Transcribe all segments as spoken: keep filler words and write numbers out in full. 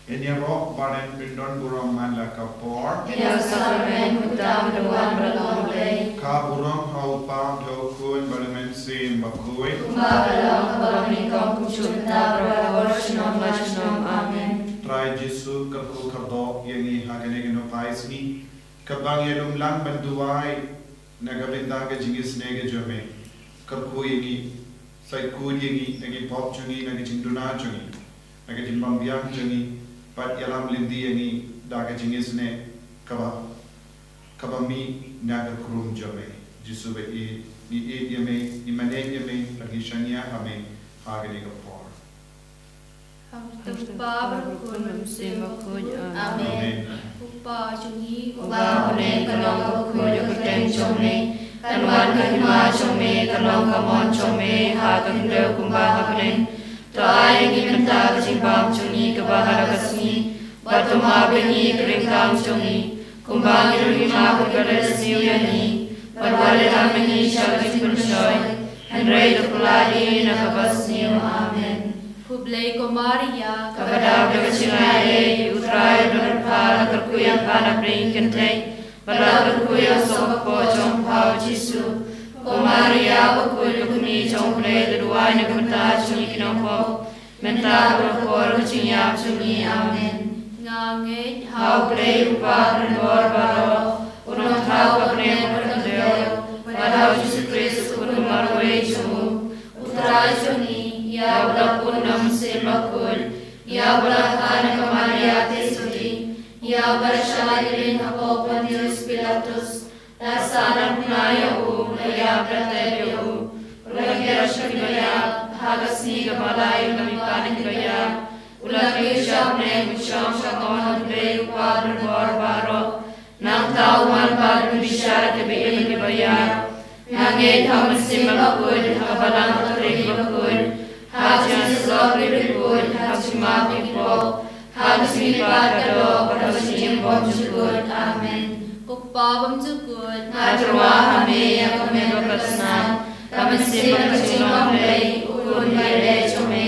Ngin ïaroh ban pyndon burom man la ka por. Ïa ka sakramen, kumta ba don bad long U Blei. Ka burom ha U Kpa, U Khun bad U Mynsiem Bakhuid. Kumba ka long, kaba nyngkong, kumjuh, mynta bad baroh, junom la junom. Amen. Trai Jisu, kyrkhu kyrdoh ïa ngi ha kane ka nongpai sngi, kaba ngi ïalumlang ban duwai na ka bynta ka jingisynei ka jong me. Kyrkhu ïa ngi, sa khuid ïa ngi na ki pop jong ngi, na ka jingduna jong ngi, na ka jingbym biang jong ngi, bad ïalam lynti ïa ngi da ka jingisynei kaba, kaba mih na ka khrum jong me. Jisu ba ïeit, ngi ïeit ïa me, ngi manet ïa me, bad ngi shaniah ha me ha kane ka por. Ha u kyrteng U Kpa bad U Khun bad U Mynsiem Bakhuid. Amen. Amen. U Kpa jong ngi uba ha bneng, ka long ka bakhuid, ka kyrteng jong me kan wan, ka hima jong me kan long, ka mon jong me ha ka khyndew kumba ha bneng. To ai ïa ngi mynta ka jingbam jong ngi kaba ha la ka sngi, bad to map ïa ngi ka ryngkang jong ngi, kumba ngi ruh ngi map ïa kiba leh sniew ïa ngi, bad wat leit lam ïa ngi sha ka jingpynshoi, hynrei to pynlait ïa ngi na kaba sniew. Amen. Khublei ko Maria, kaba dap da ka jingaiei, U Trai u don bad pha, la kyrkhu ïa pha na pdeng ki kynthei, bad la kyrkhu ïa u soh kpoh jong pha U Jisu. Ko Maria bakhuid, ka kmie jong U Blei, to duwai na ka bynta jong ngi ki nongpop, mynta bad ha ka por ka jingïap jong ngi. Amen. Nga ngeit ha U Blei U Kpa Nongbor Baroh, U Nongthaw ka bneng bad ka khyndew, bad ha U Jisu Khrist U Khun uba marwei jong u, U Trai jong ngi, ïa uba la pun na U Mynsiem Bakhuid, ïa uba la kha na ka Maria Theisotti, ïa uba la shah ïaleit hapoh Pontius Pilatus, la sahnarphna ïa u, la ïap, la tep ïa u, u la kiew sha kiba ïap, ha ka sngi kaba lai u la mihpat na kiba ïap, u la kiew sha bneng, u shong sha ka mon U Blei U Kpa Nongbor Baroh. Nangta u wan pat ban bishar ïa kiba im bad kiba ïap. Nga ngeit ha U Mynsiem Bakhuid, ha ka Balang Katolik bakhuid, ha ka jingïasyllok ki riewkhuid, ha ka jingmap ki pop, ha ka jingmihpat ka doh, bad ha ka jingim bymjukut. Amen. Ko Kpa bymjukut, nga tyrwa ha me ïa ka met bad ka snam, ka mynsiem bad ka jinglong Blei, U Khun ba ïeit jong me,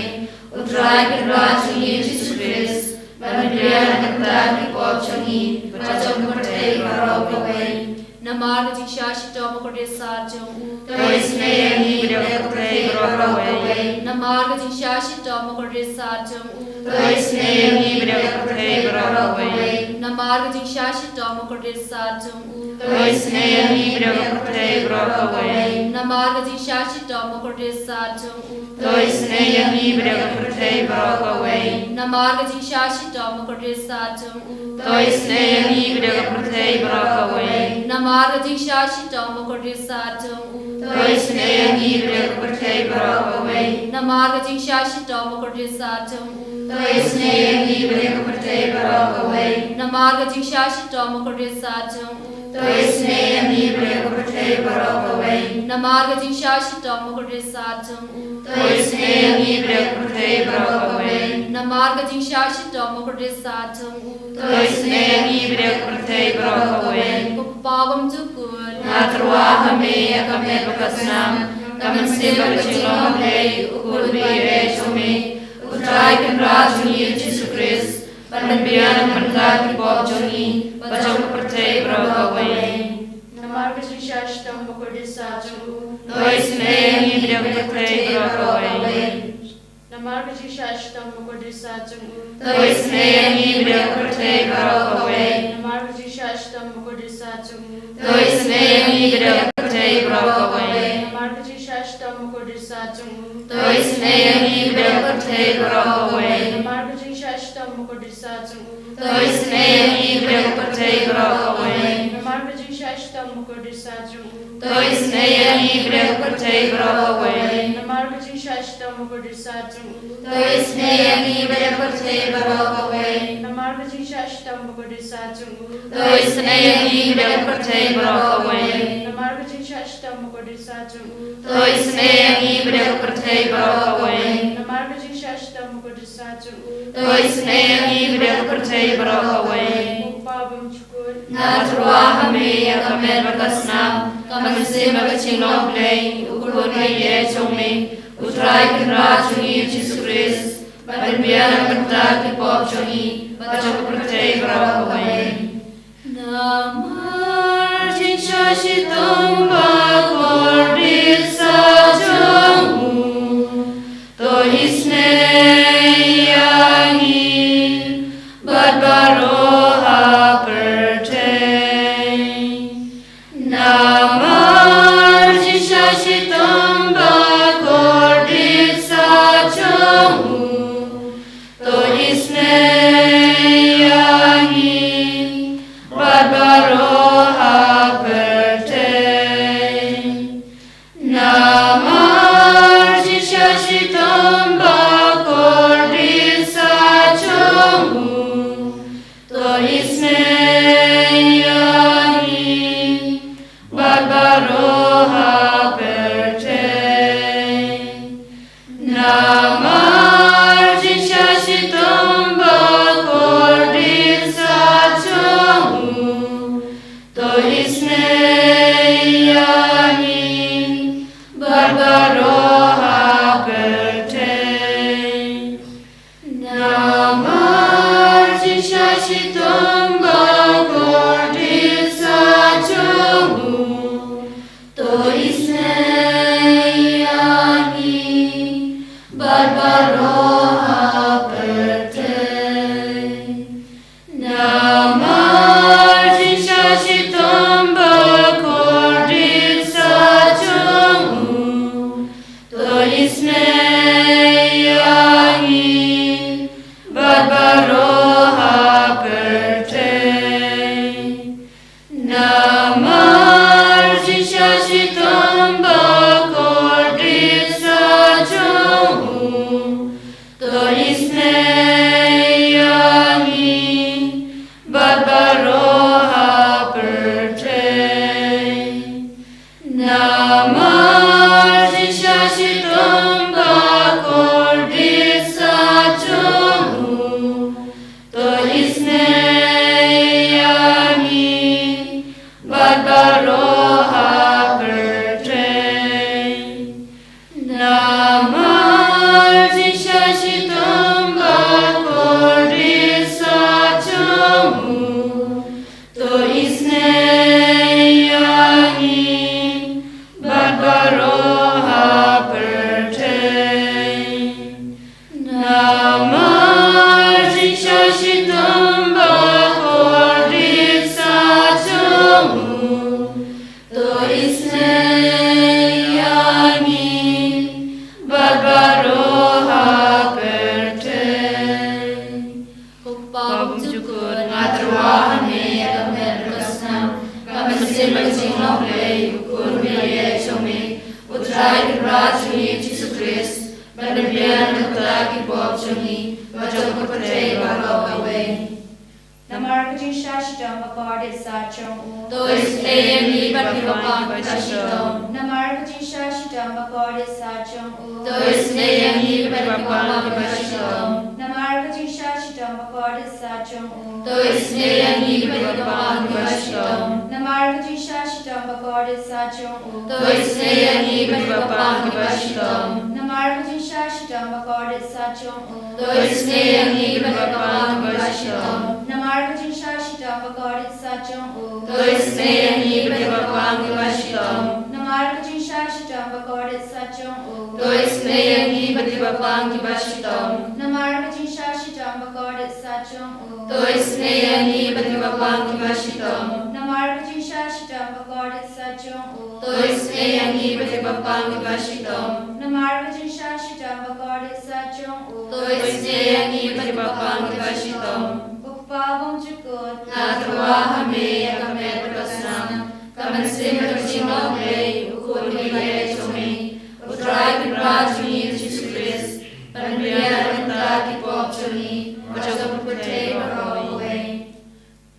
U Trai Kynrad jong ngi U Jisu Khrist, ban pynbiang na ka bynta ki pop jong ngi bad jong ka pyrthei baroh kawei. Namar ka jingshah shitom u kordit sat jong u, to isynei ïa ngi bad ïa ka pyrthei baroh kawei. Namar ka jingshah shitom u kordit sat jong u, to isynei ïa ngi bad ïa ka pyrthei baroh kawei. Namar ka jingshah shitom u kordit sat jong u, to isynei ïa ngi bad ïa ka pyrthei baroh kawei. Namar ka jingshah shitom u kordit sat jong u, to isynei ïa ngi bad ïa ka pyrthei baroh kawei. Namar ka jingshah shitom u kordit sat jong u, to isynei ïa ngi bad ïa ka pyrthei baroh kawei. Namar ka jingshah shitom u kordit sat jong u, to isynei ïa ngi bad ïa ka pyrthei baroh kawei. Namar ka jingshah shitom u kordit sat jong u, to isynei ïa ngi bad ïa ka pyrthei baroh kawei. Namar ka jingshah shitom u kordit sat jong u, to isynei ïa ngi bad ïa ka pyrthei baroh kawei. Namar ka jingshah shitom u kordit sat jong u, to isynei ïa ngi bad ïa ka pyrthei baroh kawei. Namar ka jingshah shitom u kordit sat jong u, to isynei ïa ngi bad ïa ka pyrthei baroh kawei. Ko Kpa bymjukut, nga tyrwa ha me ïa ka met bad ka snam, ka mynsiem bad ka jinglong Blei, U Khun ba ïeit jong me, U Trai Kynrad jong ngi U Jisu Khrist, ban pynbiang na ka bynta ki pop jong ngi bad jong ka pyrthei baroh kawei. Namar ka jingshah shitom u kordit sat jong u, to isynei ïa ngi bad ïa ka pyrthei baroh kawei. Namar ka jingshah shitom u kordit sat jong u, to isynei ïa ngi bad ïa ka pyrthei baroh kawei. Namar ka jingshah shitom u kordit sat jong u, to isynei ïa ngi bad ïa ka pyrthei baroh kawei. Namar ka jingshah shitom u kordit sat jong u, to isynei ïa ngi bad ïa ka pyrthei baroh kawei. Namar ka jingshah shitom u kordit sat jong u, to isynei ïa ngi bad ïa ka pyrthei baroh kawei. Namar ka jingshah shitom u kordit sat jong u, to isynei ïa ngi bad ïa ka pyrthei baroh kawei. Namar ka jingshah shitom u kordit sat jong u, to isynei ïa ngi bad ïa ka pyrthei baroh kawei. Namar ka jingshah shitom u kordit sat jong u, to isynei ïa ngi bad ïa ka pyrthei baroh kawei. Namar ka jingshah shitom u kordit sat jong u, to isynei ïa ngi bad ïa ka pyrthei baroh kawei. Namar ka jingshah shitom u kordit sat jong u, to isynei ïa ngi bad ïa ka pyrthei baroh kawei. Ko Kpa bymjukut, nga tyrwa ha me ïa ka met bad ka snam, ka mynsiem bad ka jinglong Blei, U Khun ba ïeit jong me, U Trai Kynrad jong ngi U Jisu Khrist, ban pynbiang na ka bynta ki pop jong ngi bad jong ka pyrthei baroh kawei. Namar jingshah shitom bakordit sah jong u, to isynei ïa ngi bad baroh ha pyrthei. Namar jingshah shitom bakordit sah jong u, to isynei ïa ngi bad baroh ha pyrthei. Namar jingshah shitom bakordit sah jong u, to isynei ïa ngi bad baroh ha pyrthei. Namar jingshah shitom bakordit sah jong u, to isynei ïa ngi bad baroh ha pyrthei. Namar jingshah shitom bakordit sah jong u, to isynei ïa ngi bad baroh ha pyrthei. Namar jingshah shitom bakordit sah jong u, to isynei ïa ngi bad baroh ha pyrthei. Namar jingshah shitom bakordit sah jong u, to isynei ïa ngi bad baroh ha pyrthei. Namar jingshah shitom bakordit sah jong u, to isynei ïa ngi bad baroh ha pyrthei. Namar jingshah shitom bakordit sah jong u, to isynei ïa ngi bad baroh ha pyrthei. Namar jingshah shitom bakordit sah jong u, to isynei ïa ngi bad baroh ha pyrthei. Ko Kpa bymjukut, nga tyrwa ha me ïa ka met bad ka snam, ka mynsiem bad ka jinglong blei u Khun baïeit jong me, U Trai Kynrad jong ngi Jisu Khrist, ban pynbiang na ka bynta ki pop jong ngi bad jong ka pyrthei baroh kawei. Namar ka jingshah shitom bakordit sah jong u, to isynei ïa ngi bad kiba pang kiba shitom. Namar ka jingshah shitom bakordit sah jong u, to isynei ïa ngi bad kiba pang kiba shitom. Namar ka jingshah shitom bakordit sah jong u, to isynei ïa ngi bad kiba pang kiba shitom. Namar ka jingshah shitom bakordit sah jong u, to isynei ïa ngi bad kiba pang kiba shitom. Namar ka jingshah shitom bakordit sah jong u, to isynei ïa ngi bad kiba pang kiba shitom. Namar ka jingshah shitom bakordit sah jong u, to isynei ïa ngi bad kiba pang kiba shitom. Namar ka jingshah shitom bakordit sah jong u, to isynei ïa ngi bad kiba pang kiba shitom. Namar ka jingshah shitom bakordit sah jong u, to isynei ïa ngi bad kiba pang kiba shitom. Namar ka jingshah shitom bakordit sah jong u, to isynei ïa ngi bad kiba pang kiba shitom. Namar ka jingshah shitom bakordit sah jong u, to isynei ïa ngi bad kiba pang kiba shitom. Ko Kpa bymjukut, nga tyrwa ha me ïa ka met bad ka snam, ka mynsiem bad ka jinglong blei u Khun baïeit jong me, U Trai Kynrad jong ngi Jisu Khrist, ban pynbiang na ka bynta ki pop jong ngi bad jong ka pyrthei baroh kawei.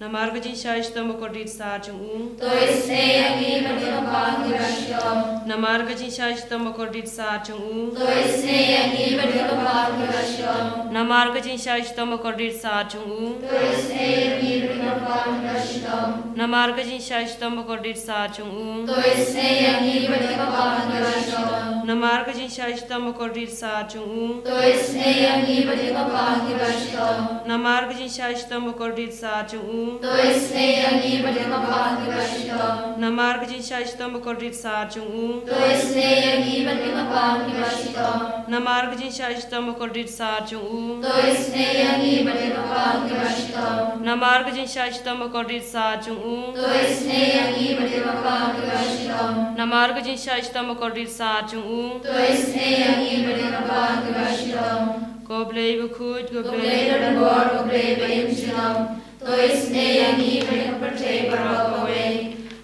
Namar ka jingshah shitom bakordit sah jong u, to isynei ïa ngi bad kiba pang kiba shitom. Namar ka jingshah shitom bakordit sah jong u, to isynei ïa ngi bad kiba pang kiba shitom. Namar ka jingshah shitom bakordit sah jong u, to isynei ïa ngi bad kiba pang kiba shitom. Namar ka jingshah shitom bakordit sah jong u, to isynei ïa ngi bad kiba pang kiba shitom. Namar ka jingshah shitom bakordit sar jong u. To isynei ïa ngi bad ïa ki kpa ngi bashitom. Namar ka jingshah shitom bakordit sar jong u. To isynei ïa ngi bad ïa ki kpa ngi bashitom. Namar ka jingshah shitom bakordit sar jong u. To isynei ïa ngi bad ïa ki kpa ngi bashitom. Namar ka jingshah shitom bakordit sar jong u. To isynei ïa ngi bad ïa ki kpa ngi bashitom. Namar ka jingshah shitom bakordit sar jong u. To isynei ïa ngi bad ïa ki kpa ngi bashitom. Namar ka jingshah shitom bakordit sar jong u. To isynei ïa ngi bad ïa ki kpa ngi bashitom. Ko Blei bakhuid, ko Blei badonbor, ko Blei baïaid junom. To isynei ïa ngi bad ïa ka pyrthei baroh kawei.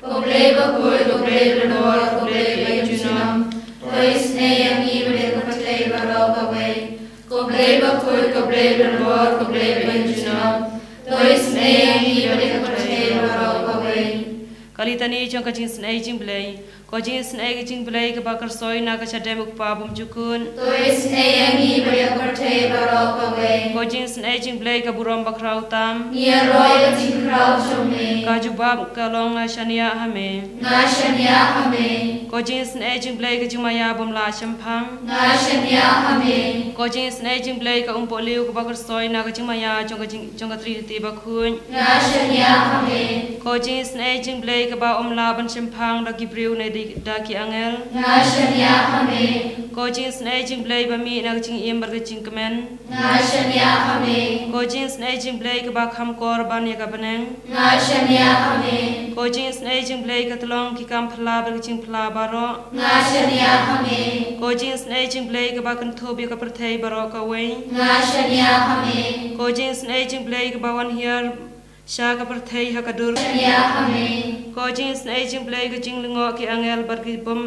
Ko Blei bakhuid, ko Blei badonbor, ko Blei baïaid junom. To isynei ïa ngi bad ïa ka pyrthei baroh kawei. Ko Blei bakhuid, ko Blei badonbor, ko Blei baïaid junom. To isynei ïa ngi bad ïa ka pyrthei baroh kawei. Ka Litani jong ka jingsynei jingblei. Ko jingsynei ka jingblei kaba kyrshoi na ka shadem u Kpa bymjukut. To isynei ïa ngi bad ïa ka pyrthei baroh kawei. Ko jingsynei jingblei ka burom bakhraw tam. Ngi ïaroh ïa ka jingkhraw jong me. Ka jubab ka long, nga shaniah ha me. Nga shaniah ha me. Ko jingsynei jingblei ka jingmaïa bym lah shemphang. Nga shaniah ha me. Ko jingsynei jingblei ka umpohliew kaba kyrshoi na ka jingmaïa jong ka jing, jong ka Trinity bakhuid. Nga shaniah ha me. Ko jingsynei jingblei kaba ym lah ban shemphang da ki briew ne di, da ki angel. Nga shaniah ha me. Ko jingsynei jingblei ba mih na ka jingim bad ka jingkmen. Nga shaniah ha me. Ko jingsynei jingblei kaba kham kor ban ïa ka bneng. Nga shaniah ha me. Ko jingsynei jingblei ka tyllong ki kam phylla bad ka jingphylla baroh. Nga shaniah ha me. Ko jingsynei jingblei kaba kynthup ïa ka pyrthei baroh kawei. Nga shaniah ha me. Ko jingsynei jingblei kaba wan hiar sha ka pyrthei ha ka dur. Shaniah ha me. Ko jingsynei jingblei ka jinglyngngoh ki angel bad ki bym,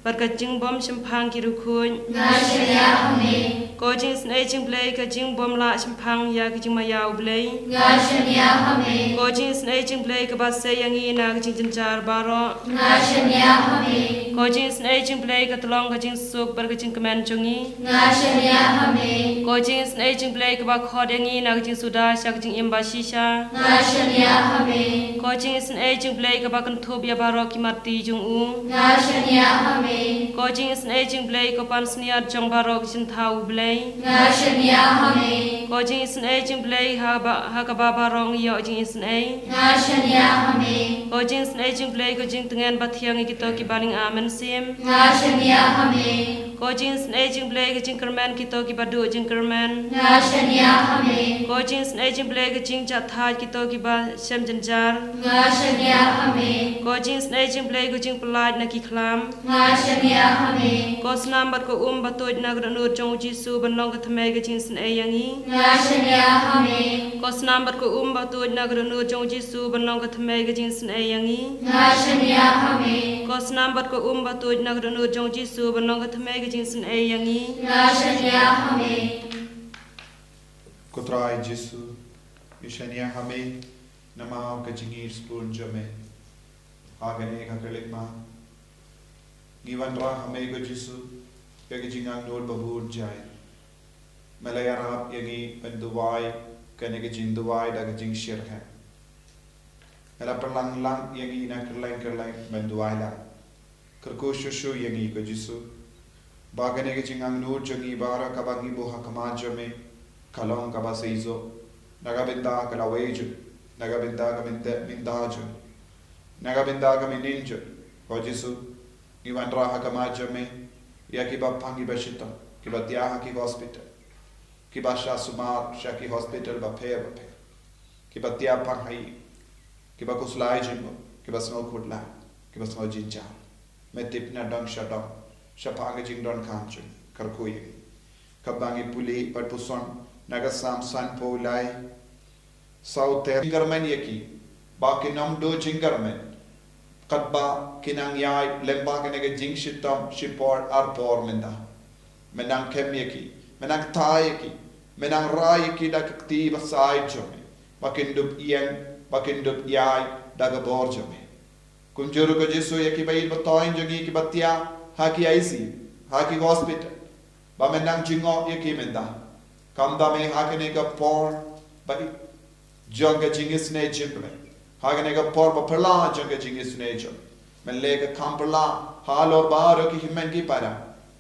bad ka jingbym shemphang ki riewkhuid. Nga shaniah ha me. Ko jingsynei jingblei ka jingbym lah shemphang ïa ka jingmaïa u Blei. Nga shaniah ha me. Ko jingsynei jingblei kaba sei ïa ngi na ka jingjynjar baroh. Nga shaniah ha me. Ko jingsynei jingblei ka tyllong ka jingsuk bad ka jingkmen jong ngi. Nga shaniah ha me. Ko jingsynei jingblei kaba khot ïa ngi na ka jingsuda sha ka jingim bashisha. Nga shaniah ha me. Ko jingsynei jingblei kaba kynthup ïa baroh ki mat ti jong u. Nga shaniah ha me. Ko jingsynei jingblei ko pansngiat jong baroh ki jingthaw u Blei. Nga shaniah ha me. Ko jingsynei jingblei ha ba, ha kaba baroh ngi ïoh jingisynei. Nga shaniah ha me. Ko jingsynei jingblei ko jingtngen bathiang ïa kito kiba lynga mynsiem. Nga shaniah ha me. Ko jingsynei jingblei ka jingkyrmen kito kiba duh jingkyrmen. Nga shaniah ha me. Ko jingsynei jingblei ka jingjahthait kito kiba shem jynjar. Nga shaniah ha me. Ko jingsynei jingblei ka jingpyllait na ki khlam. Nga shaniah ha me. Ko snam bad ko um ba tuid na ka dohnud jong u Jisu ban long ka thymmei ka jingsynei ïa ngi. Nga shaniah ha me. Ko snam bad ko um ba tuid na ka dohnud jong u Jisu ban long ka thymmei ka jingsynei ïa ngi. Nga shaniah ha me. Ko snam bad ko um ba tuid na ka dohnud jong u Jisu ban long ka thymmei ka jingsynei ïa ngi. Nga shaniah ha me. Ko Trai Jisu, ngi shaniah ha me namar ka jingïeit sbun jong me. Ha kane ka khyllipmat ngi wanrah ha me ko Jisu ïa ka jingangnud babun jait. Me la ïarap ïa ngi ban duwai kane ka jingduwai da ka jingshitrhem. Me la pynlang lang ïa ngi na kylleng kylleng ban duwai lang. Kyrkhu shuh shuh ïa ngi ko Jisu ba kane ka jingangnud jong ngi baroh kaba ngi buh ha khmat jong me ka long kaba seisoh na ka bynta ka lawei jong, na ka bynta ka mynta, mynta jong, na ka bynta ka mynnin jong. Ko Jisu, ngi wanrah ha khmat jong me ïa kiba pang kiba shitom, kiba thiah ha ki hospital, kiba shah sumar sha ki hospital bapher bapher, kiba thiah pang ha ïing, kiba khuslai jingmut, kiba sngew khutlai, kiba sngew jynjar. Me tip na dong sha dong shaphang ka jingdonkam jong ngi. Kyrkhu ïa ngi. Kaba ngi pule bad puson na ka Salm sanphew lai, saw ter. Jingkyrmen ïa ki ba kin ym duh jingkyrmen katba ki nang ïaid lyngba kane ka jingshitom shipor arpor mynta. Me nang kem ïa ki, me nang ktai ïa ki, me nang rai ïa ki da ka kti basaid jong me, ba kin dup ïeng, ba kin dup ïaid da ka bor jong me. Kumjuh ruh ko Jisu ïa kiba ïeit ba thoiñ jong ngi kiba thiah ha ki I C U, ha ki hospital, ba me nang jngoh ïa ki mynta. Kumta me ha kane ka por ba i, jong ka jingisynei jingpyrshah, ha kane ka por ba phylla jong ka jingisynei jong, men leh ka kam phylla halor baroh ki hynmen ki para.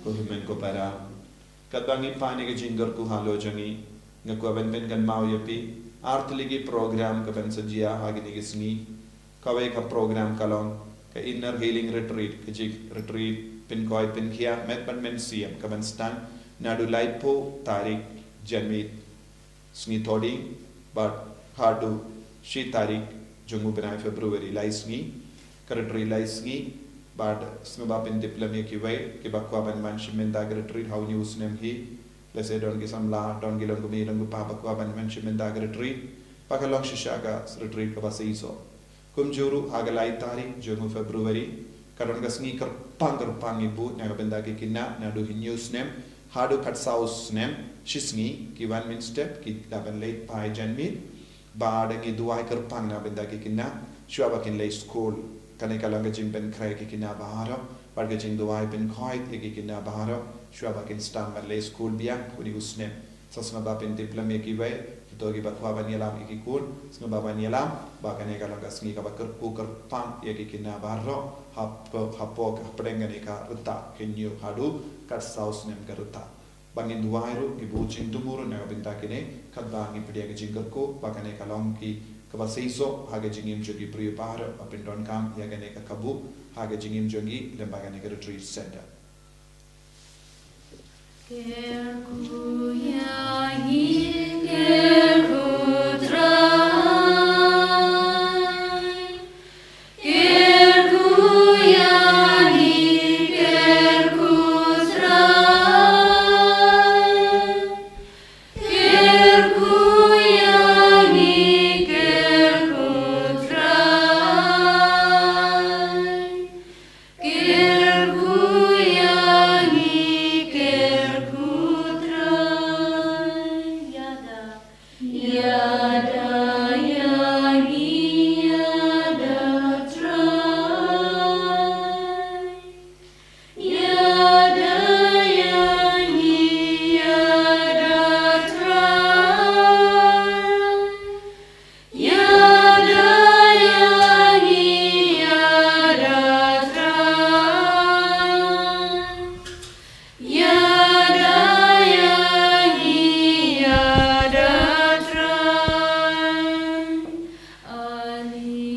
Ko hynmen ko para, katba ngi pan ïa ka jingkyrkhu halor jong ngi, nga kwah ban pynkynmaw ïa phi ar tylli ki program kaban sa jia ha kine ki sngi. Kawei ka program ka long ka Inner Healing Retreat, ka jing retreat pynkhiah pynkhiah met bad mynsiem kaban sdang naduh laiphew tarik Janmiet, sngi Thohdieng, bad haduh shi tarik jong u bnai February, lai sngi. Ka retreat lai sngi, bad sngewbha pyntip lem ïa kiwei kiba kwah ban wan shim bynta ka retreat ha une u snem hi. Lehse don ki samla, don ki longkmie longkpa ba kwah ban wan shim bynta ka retreat. Ba ka long shisha ka retreat kaba shisha. Kumjuh ruh ha ka lai tarik jong u February, ka don ka sngi kyrpang kyrpang ngi buh na ka bynta ki khynnah naduh hynñiew snem haduh khatsaw snem, shi sngi, ki wan mynstep, ki lah ban leit phai janmiet. Bad ngi duwai kyrpang na ka bynta ki khynnah shuwa ba kin leit skul. Kane ka long ka jingpynkhreh ïa ki khynnah baroh bad ka jingduwai pynkhiah ïa ki khynnah baroh shuwa ba kin sdang ban leit skul biang une u snem. Sa sngewbha pyntip lem ïa kiwei, kito kiba kwah ban ïalam ïa ki khun, sngewbha ban ïalam, ba kane ka long ka sngi kaba kyrkhu kyrpang ïa ki khynnah baroh, hapoh, hapoh ka hapdeng kane ka rta, khyndai haduh, kat saw snem ka rta. Ba ngin duwai ruh, ngi buh jingthmu ruh na ka bynta kine, katba ngi pdiang ka jingkyrkhu, ba kane ka long ki, kaba seisoh, ha ka jingim jong ki briew baroh, ba pyndonkam, ïa kane ka kabu, ha ka jingim jong ki, lem bad kane ka retreat center. Kyrkhu ïa ngi, kyrkhu Trai. Kyrkhu ïa ngi, kyrkhu Trai. Kyrkhu ïa ngi, kyrkhu Trai. Kyrkhu ïa ngi, kyrkhu Trai. Ïada, ïada ïa ngi, ïada Trai. Ïada ïa ngi, ïada Trai. Ïada ïa ngi, ïada Trai. Ïada ïa ngi, ïada Trai.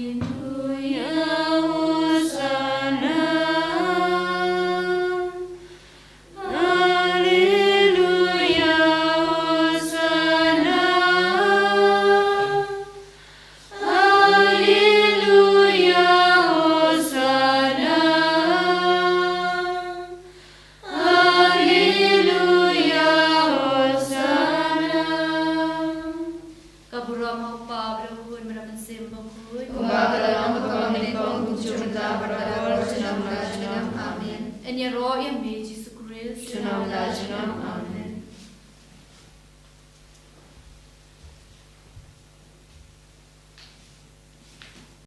Alleluia, Hosanna. Alleluia, Hosanna. Alleluia, Hosanna. Alleluia, Hosanna. Ka burom ha u Kpa bad u Khun bad u Mynsiem Bakhuid. Kumba ka la long, kumba mynta, kumjuh mynta, bad barabor, junom la junom. Amen. Ngi ïaroh ïa me Jisu Khrist. Junom la junom.